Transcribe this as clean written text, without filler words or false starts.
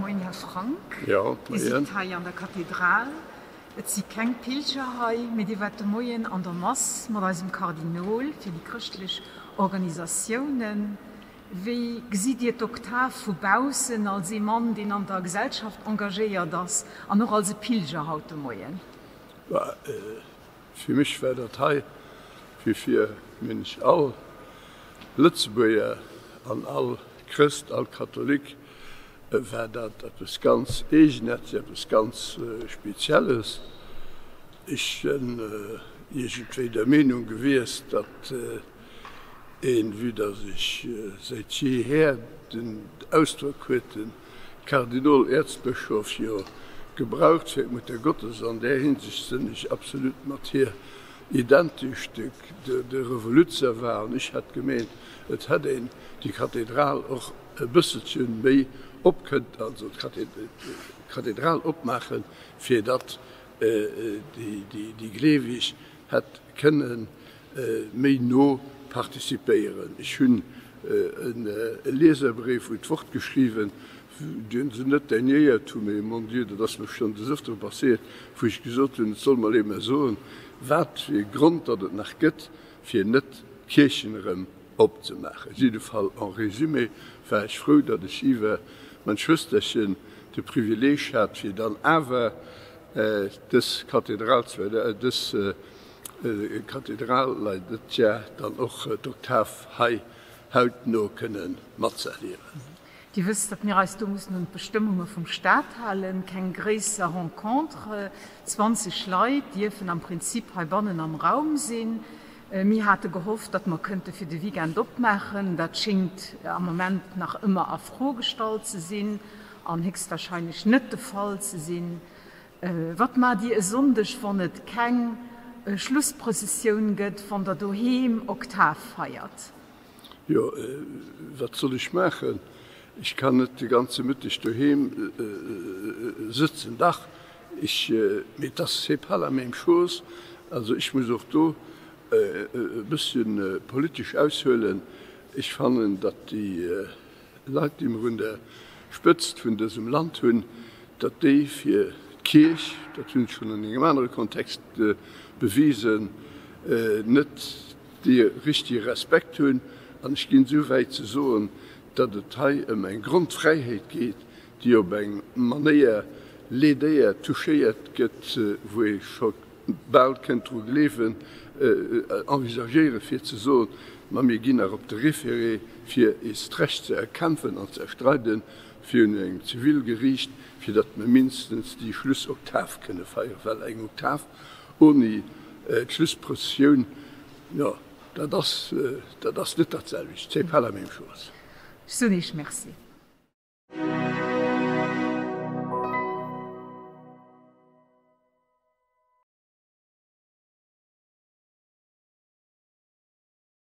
Moien, Här Frank. Jo, Dir sidd hei an der Kathedral. Et si keng Pilger hei, mee Dir waart de Moien an der Mass mat eisem Kardinol fir déi chrëschtlech Organisatiounen. Wéi gesitt Dir d'Oktav vu baussen, als ee Mann, deen an der Gesellschaft engagéiert ass an och als e Pilger haut de Moien? Bah, fir mech war dat hei, wéi fir, meen ech, all Lëtzebuerger an all Chrëst, all Katholik, war dat eppes ganz Eegenaarteges, eppes ganz Spezielles. Ech sinn iergendwéi der Meenung gewiescht, datt een, vue datt ech säit jeeher den Ausdrock huet de Kardinol-Äerzbëschof jo gebraucht fir d'Muttergottes, an där Hinsicht sinn ech absolut mat hir identesch, de Revoluzzer war, an ech hätt gemeent, et hätt een déi Kathedral och e bësselche méi op kënnt, also d'Kathedral opmaachen, fir datt déi Gleeweg hätt kënne méi no participéieren. Ech hunn e Lieserbréif un d'Wort geschriwwen, dee se net daignéiert hunn, mee mon Dieu, dat ass mer schonn des Ëfteren passéiert, wou ech gesot hunn, et soll mer ee mer soen, wat fir e Grond datt et nach gëtt, fir net d'Kierchen erëm opzemaachen. Jidde Fall, en résumé, war ech frou, datt ech iwwer mein Schwësterchen de Privileeg hat, fir dann awer dës Kathedral, dës Kathedral Laidetja, dann och d'Oktav hei hautno kënne matzëerliewen. Dir wësst, datt mir eis do mussen un d'Bestëmmunge vum Staat halen, keng gréisser Rencontre, 20 Leit dierfen am Prinzip heibannen am Raum sinn. Mir hate gehofft, datt mer kënnte fir de Weekend opmaachen. Dat schéngt am Moment nach ëmmer a Fro gestallt ze sinn an héchstwahrscheinlech net de Fall ze sinn. Wat maacht Dir e Sonndeg, wann et keng Schlussprëssessioun gëtt, wann Der doheem Oktav feiert? Jo, wat soll ech maachen? Ech kann net de ganze Mëtteg doheem sëtzen. Dach, ech, mee et ass, c'est pas la même chose. Also ech muss och do e bësschen politesch aushuelen. Ech fannen, datt déi Leit, déi mer un der Spëtzt vun dësem Land hunn, datt déi fir d'Kierch, dat hunn ech schonn an engem anere Kontext bewisen, net dee richtege Respekt hunn. An ech ginn esou wäit ze soen, datt et hei ëm eng Grondfräiheet geet, déi op eng Manéier ledéiert, touchéiert gëtt, wou ee scho bal kënnt dru gleewen, envisagéieren, fir ze soen, ma mir ginn nach op de Référé, fir eist Recht ze erkämpfen an ze erstreiden virun engem Zivilgeriicht, fir datt mer mindestens déi Schlussoktav kënne feieren, well eng Oktav Oni d'Schlussprëssessioun, jo, dat ass, dat ass net dat selwecht, c'est pas la même chose. Ech soen Iech Merci.